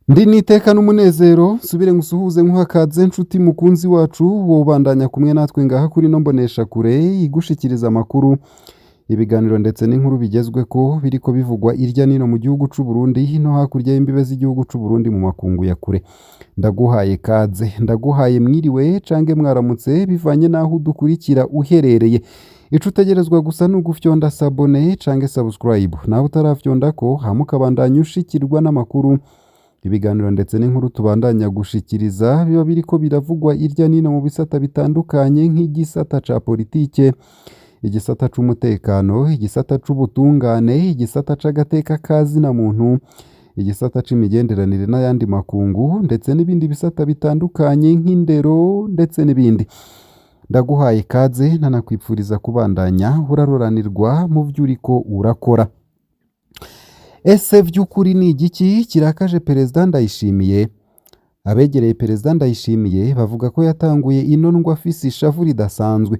Ndi niteka n'umunezero nsubire ngusuhuze nkuhakaze nshuti mukunzi wacu wobandanya kumwe natwe ngaha kuri no mbonesha kure igushikiriza amakuru, ibiganiro ndetse n'inkuru bigezweko biriko bivugwa irya nino mu gihugu c'u Burundi no hakurya y'imbibe z'igihugu c'u Burundi mu makungu ya kure. Ndaguhaye kaze, ndaguhaye mwiriwe cange mwaramutse bivanye n'aho udukurikira uherereye. Ico utegerezwa gusa ni ugufyonda sabone cange subscribe, nawe utarafyondako hama ukabandanya ushikirwa n'amakuru, ibiganiro ndetse n'inkuru tubandanya gushikiriza biba biriko biravugwa irya nino mu bisata bitandukanye nk'igisata ca politike, igisata c'umutekano, igisata c'ubutungane, igisata c'agateka ka zina muntu, igisata c'imigenderanire n'ayandi makungu ndetse n'ibindi bisata bitandukanye nk'indero ndetse n'ibindi. Ndaguhaye kaze nanakwipfuriza kubandanya uraroranirwa mu vyo uriko urakora. Ese vy'ukuri ni igiki kirakaje Perezida Ndayishimiye? Abegereye Perezida Ndayishimiye bavuga ko yatanguye ino ndwa afise ishavu ridasanzwe.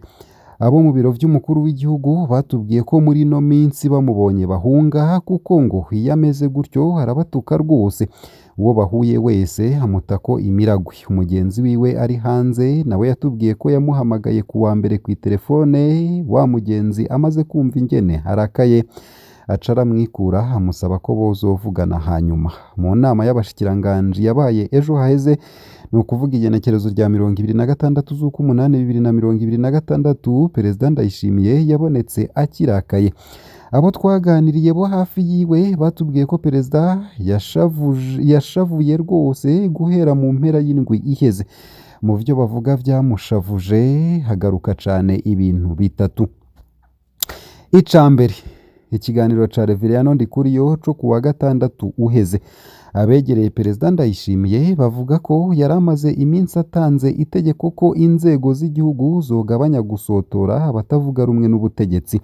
Abo mu biro vy'umukuru w'igihugu batubwiye ko muri ino minsi bamubonye bahunga kuko ngo iyo ameze gutyo arabatuka rwose. Uwo bahuye wese amutako imiragwe. Umugenzi wiwe ari hanze nawe yatubwiye ko yamuhamagaye ku wa mbere kw'iterefone, wa mugenzi amaze kumva ingene arakaye aca aramwikura amusaba ko bozovugana hanyuma. Mu nama y'abashikiranganji yabaye ejo haheze, ni ukuvuga igenekerezo rya 26 z'ukw'umunani 2026, Perezida Ndayishimiye yabonetse akirakaye. Abo twaganiriye bo hafi yiwe batubwiye ko Perezida yashavuye rwose guhera mu mpera y'indwi iheze. Mu vyo bavuga vyamushavuje hagaruka cane ibintu bitatu. Ica mbere, ikiganiro ca Reveriyano Ndikuriyo co ku wa gatandatu uheze. Abegereye Perezida Ndayishimiye bavuga ko yari amaze iminsi atanze itegeko ko inzego z'igihugu zogabanya gusotora abatavuga rumwe n'ubutegetsi.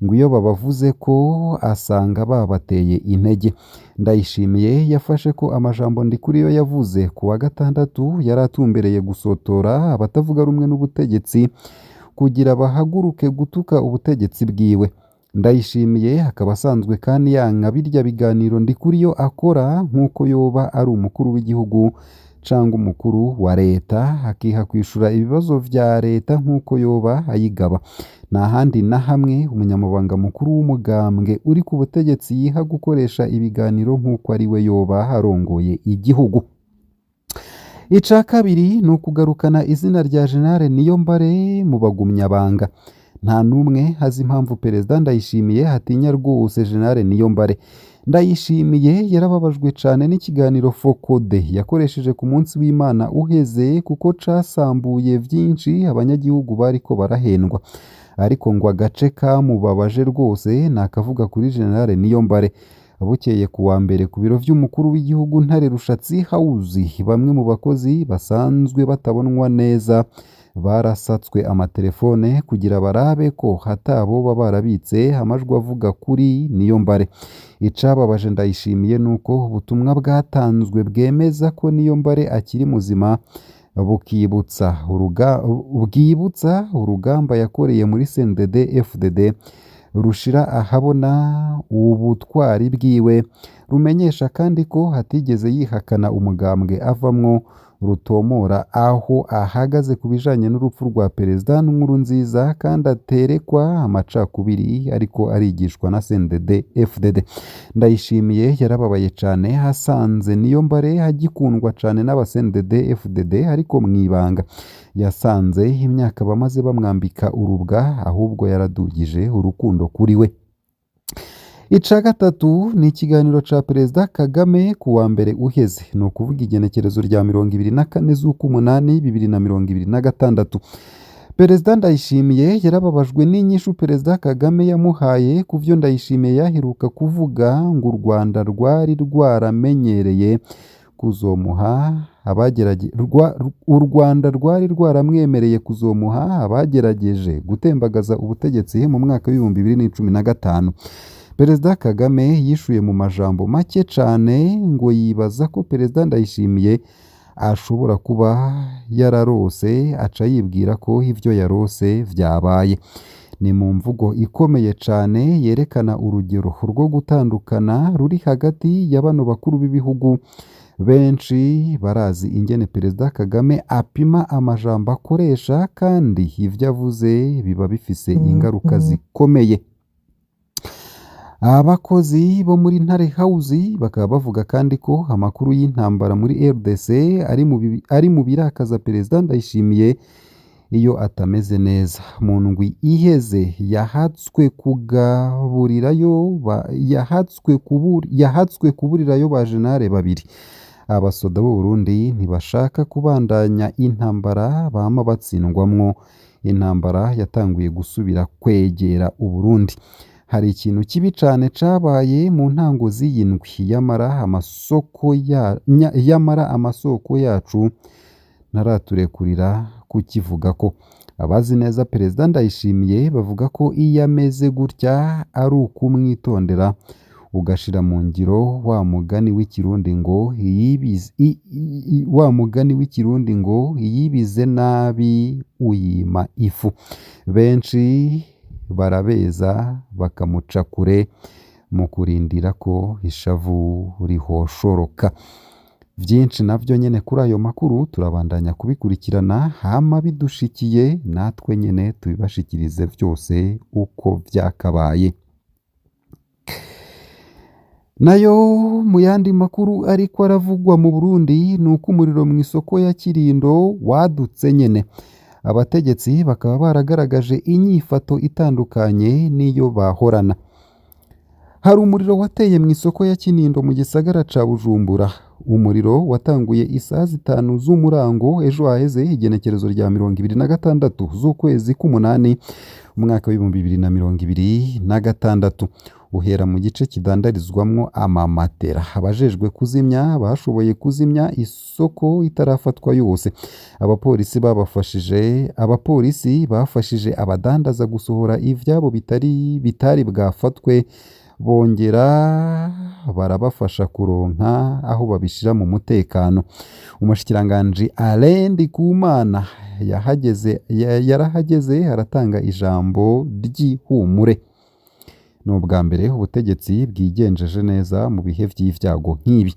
Ngo iyo babavuze ko asanga babateye intege. Ndayishimiye yafashe ko amajambo Ndikuriyo yavuze ku wa gatandatu yari atumbereye gusotora abatavuga rumwe n'ubutegetsi kugira bahaguruke gutuka ubutegetsi bwiwe. Ndayishimiye akaba asanzwe kandi yanka birya biganiro Ndikuriyo akora nk'uko yoba ari umukuru w'igihugu cangwa umukuru wa leta, akiha kwishura ibibazo vya leta nk'uko yoba ayigaba. Nta handi na hamwe umunyamabanga mukuru w'umugambwe uri ku butegetsi yiha gukoresha ibiganiro nk'uko ari we yoba arongoye igihugu. Ica kabiri ni ukugarukana izina rya General Niyombare mu bagumyabanga. Nta n'umwe azi impamvu Perezida Ndayishimiye atinya rwose General Niyombare. Ndayishimiye yarababajwe cane n'ikiganiro Fokode yakoresheje ku munsi w'Imana uheze kuko casambuye vyinshi abanyagihugu bariko barahendwa. Ariko ngo agace kamubabaje rwose ni akavuga kuri General Niyombare. Bukeye ku wa mbere ku biro vy'umukuru w'igihugu Ntare Rushatsi House, bamwe mu bakozi basanzwe batabonwa neza barasatswe amatelefone kugira barabe ko hataboba barabitse amajwi avuga kuri Niyombare. Icababaje Ndayishimiye nuko ubutumwa bwatanzwe bwemeza ko Niyombare akiri muzima bwibutsa urugamba yakoreye muri CNDD FDD rushira ahabona ubutwari bwiwe, rumenyesha kandi ko atigeze yihakana umugambwe avamwo, rutomora aho ahagaze ku bijanye n'urupfu rwa Perezida Nkurunziza kandi aterekwa amacakubiri ariko arigishwa na CNDD FDD. Ndayishimiye yarababaye cane hasanze Niyombare agikundwa cane n'aba CNDD FDD ariko mw'ibanga. Yasanze imyaka bamaze bamwambika urubwa ahubwo yaradugije urukundo kuri we. Ica gatatu ni ikiganiro ca Perezida Kagame ku wa mbere uheze, ni ukuvuga igenekerezo rya 24 z'ukw'umunani 2026. Perezida Ndayishimiye yarababajwe n'inyishu Perezida Kagame yamuhaye ku vyo Ndayishimiye yaheruka kuvuga ngo u Rwanda rwari rwaramenyereye kuzomuha u Rwanda rwari rwaramwemereye kuzomuha abagerageje gutembagaza ubutegetsi mu mwaka w'ibihumbi bibiri n'icumi na gatanu. Perezida Kagame yishuye mu majambo make cane ngo yibaza ko Perezida Ndayishimiye ashobora kuba yararose aca yibwira ko ivyo yarose vyabaye. Ni mu mvugo ikomeye cane yerekana urugero rwo gutandukana ruri hagati ya bano bakuru b'ibihugu. Benshi barazi ingene Perezida Kagame apima amajambo akoresha, kandi ivyo avuze biba bifise ingaruka zikomeye. Abakozi bo muri Ntare House bakaba bavuga kandi ko amakuru y'intambara muri RDC ari mu birakaza Perezida Ndayishimiye iyo atameze neza. Mu ndwi iheze yahatswe kugaburirayo ba, yahatswe kubur, yahatswe kuburirayo ba jenare babiri. Abasoda b'u Burundi ntibashaka kubandanya intambara bama batsindwamwo. Intambara yatanguye gusubira kwegera u Burundi. Hari ikintu kibi cane cabaye mu ntango z'iyi ndwi, yamara amasoko yacu ntaraturekurira kukivugako. Abazi neza Perezida Ndayishimiye bavuga ko iyo ameze gutya ari ukumwitondera, ugashira mu ngiro wa mugani w'ikirundi ngo iyibize nabi uyima ifu. Benshi barabeza bakamuca kure mu kurindira ko ishavu rihoshoroka. Vyinshi navyo nyene kuri ayo makuru turabandanya kubikurikirana, hama bidushikiye natwe nyene tubibashikirize vyose uko vyakabaye. Nayo mu yandi makuru ariko aravugwa mu Burundi ni uko umuriro mu isoko ya Kirindo wadutse nyene. Abategetsi bakaba baragaragaje inyifato itandukanye n'iyo bahorana. Hari umuriro wateye mu isoko ya Kinindo mu gisagara ca Bujumbura. Umuriro watanguye isaha 5 z'umurango ejo haheze, igenekerezo rya 26 z'ukwezi k'umunani umwaka w'2026, uhera mu gice kidandarizwamwo amamatera. Abajejwe kuzimya bashoboye kuzimya isoko itarafatwa yose. Abapolisi bafashije abadandaza gusohora ivyabo bitari bwafatwe, bongera barabafasha kuronka aho babishira mu mutekano. Umushikiranganji Alain Ndikumana yarahageze aratanga ijambo ry'ihumure. Ni ubwa mbere ubutegetsi bwigenjeje neza mu bihe vy'ivyago nk'ibi.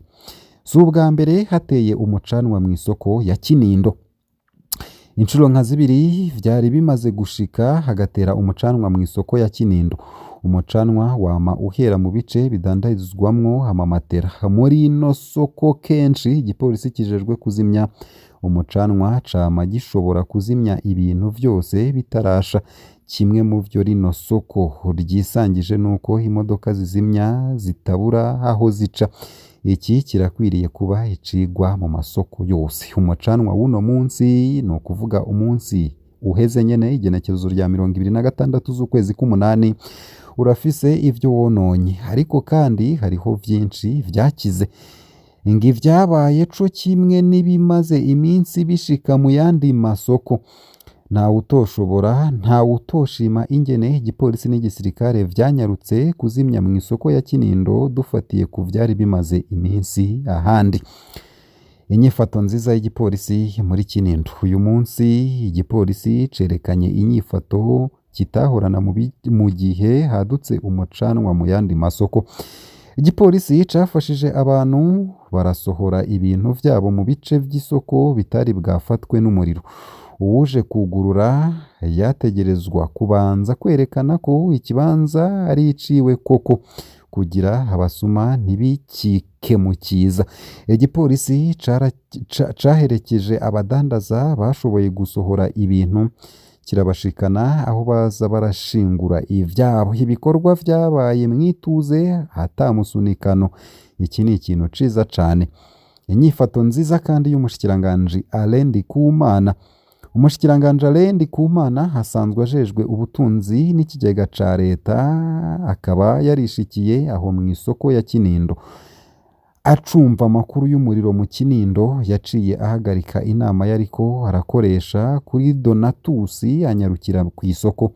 Si ubwa mbere hateye umucanwa mu isoko ya Kinindo. Inshuro nka zibiri vyari bimaze gushika hagatera umucanwa mu isoko ya Kinindo. Umucanwa wama uhera mu bice bidandarizwamwo amamatera. Muri ino soko kenshi igipolisi kijejwe kuzimya umucanwa cama gishobora kuzimya ibintu vyose bitarasha. Kimwe mu vyo rino soko ryisangije nuko imodoka zizimya zitabura aho zica. Iki kirakwiriye kuba icigwa mu masoko yose. Umucanwa w'uno munsi ni ukuvuga umunsi uheze nyene, igenekerezo rya 26 z'ukwezi k'umunani, urafise ivyo wononye, ariko kandi hariho vyinshi vyakize. Ngo ivyabaye co kimwe n'ibimaze iminsi bishika mu yandi masoko. Ntawutoshima ingene igipolisi n'igisirikare vyanyarutse kuzimya mu isoko ya Kinindo dufatiye ku vyari bimaze iminsi ahandi. Inyifato nziza y'igipolisi muri Kinindo. Uyu munsi igipolisi cerekanye inyifato kitahorana mu gihe hadutse umucanwa mu yandi masoko. Igipolisi cafashije abantu barasohora ibintu vyabo mu bice vy'isoko bitari bwafatwe n'umuriro. Uwuje kugurura yategerezwa kubanza kwerekana ko ikibanza ari iciwe koko, kugira abasuma ntibikike mu kiza. Igipolisi caherekeje abadandaza bashoboye gusohora ibintu, kirabashikana aho baza barashingura ivyabo. Ibikorwa vyabaye mw'ituze atamusunikano. Iki ni ikintu ciza cane. Inyifato nziza kandi y'umushikiranganji Alain Ndikumana. Umushikiranganji Alain Ndikumana asanzwe ajejwe ubutunzi n'ikigega ca leta, akaba yarishikiye aho mw'isoko ya Kinindo. Acumva amakuru y'umuriro mu Kinindo, yaciye ahagarika inama yariko arakoresha kuri Donatus anyarukira kw'isoko.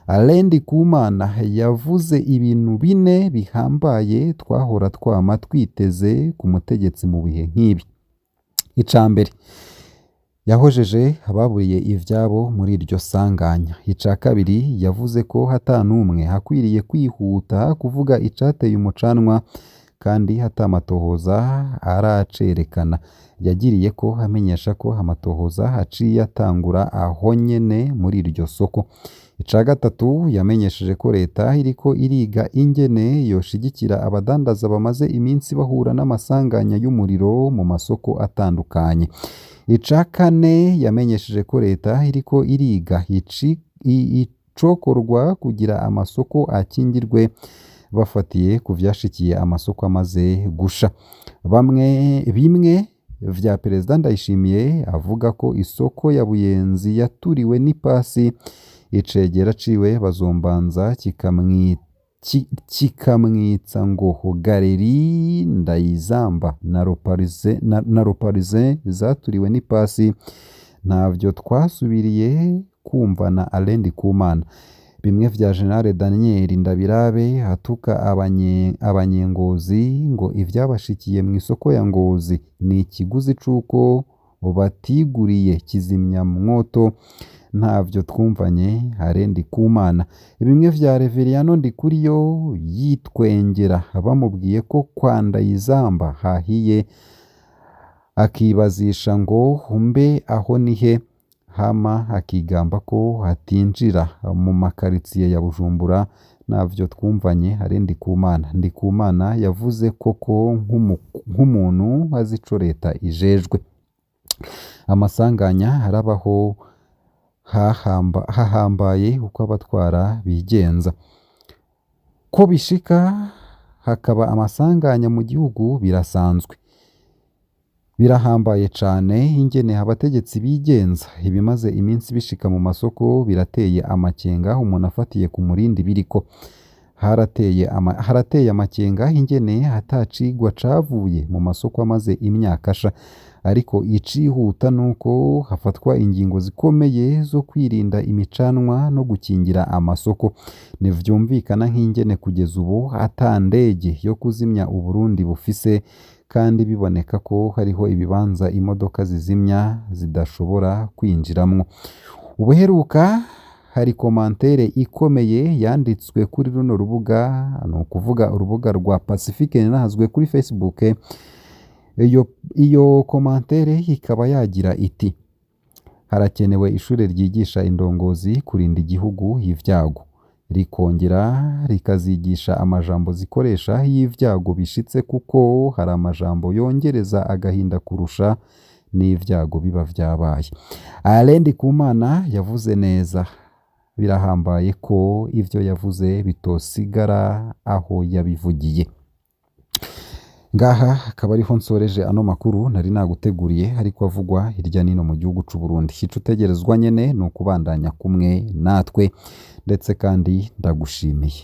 Alain Ndikumana yavuze ibintu bine bihambaye twahora twama twiteze ku mutegetsi mu bihe nk'ibi. Ica mbere, Yahojeje ababuriye ivyabo muri iryo sanganya. Ica kabiri, yavuze ko ata n'umwe akwiriye kwihuta kuvuga icateye umucanwa kandi ata matohoza aracerekana. Yagiriye ko amenyesha ko amatohoza aciye atangura aho nyene muri iryo soko. Ica gatatu, yamenyesheje ko leta iriko iriga ingene yoshigikira abadandaza bamaze iminsi bahura n'amasanganya y'umuriro mu masoko atandukanye. Ica kane, yamenyesheje ko leta iriko iriga icokorwa kugira amasoko akingirwe bafatiye ku vyashikiye amasoko amaze gusha. Bamwe bimwe vya Perezida Ndayishimiye avuga ko isoko ya Buyenzi yaturiwe n'ipasi, icegera ciwe Bazombanza kikamwitsa ngo Galeri Ndayizamba na Roparize zaturiwe n'ipasi, ntavyo twasubiriye kumva na Alain Ndikumana. Bimwe vya General Daniel Ndabirabe atuka abanyengozi ngo ivyabashikiye mw'isoko ya Ngozi ni ikiguzi c'uko batiguriye kizimyamwoto, ntavyo twumvanye Alain Ndikumana. Bimwe vya Reveriyano Ndikuriyo yitwengera bamubwiye ko kwa Ndayizamba hahiye, akibazisha ngo mbe aho nihe, hama akigamba ko hatinjira mu makaritsiye ya Bujumbura, ntavyo twumvanye Alain Ndikumana. Ndikumana yavuze koko nk'umuntu azi ico leta ijejwe. Amasanganya arabaho hahambaye uko abatwara bigenza. Ko bishika hakaba amasanganya mu gihugu birasanzwe. Birahambaye cane ingene abategetsi bigenza. Ibimaze iminsi bishika mu masoko birateye amakenga umuntu afatiye ku murindi biriko. Harateye amakenga ingene ata cigwa cavuye mu masoko amaze imyaka asha. Ariko icihuta nuko hafatwa ingingo zikomeye zo kwirinda imicanwa no gukingira amasoko. Ntivyumvikana nk'ingene kugeza ubu ata ndege yo kuzimya Uburundi bufise, kandi biboneka ko hariho ibibanza imodoka zizimya zidashobora kwinjiramwo. Ubuheruka hari komantere ikomeye yanditswe kuri runo rubuga, ni ukuvuga urubuga rwa Pacifique Ninahazwe kuri Facebook. Iyo komantere ikaba yagira iti: harakenewe ishure ryigisha indongozi kurinda igihugu ivyago, rikongera rikazigisha amajambo zikoresha iyo ivyago bishitse, kuko hari amajambo yongereza agahinda kurusha n'ivyago biba vyabaye. Alain Ndikumana yavuze neza, birahambaye ko ivyo yavuze bitosigara aho yabivugiye. Ngaha akaba ariho nsoreje ano makuru nari naguteguriye ariko avugwa hirya nino mu gihugu c'u Burundi. Ico utegerezwa nyene ni ukubandanya kumwe natwe, ndetse kandi ndagushimiye.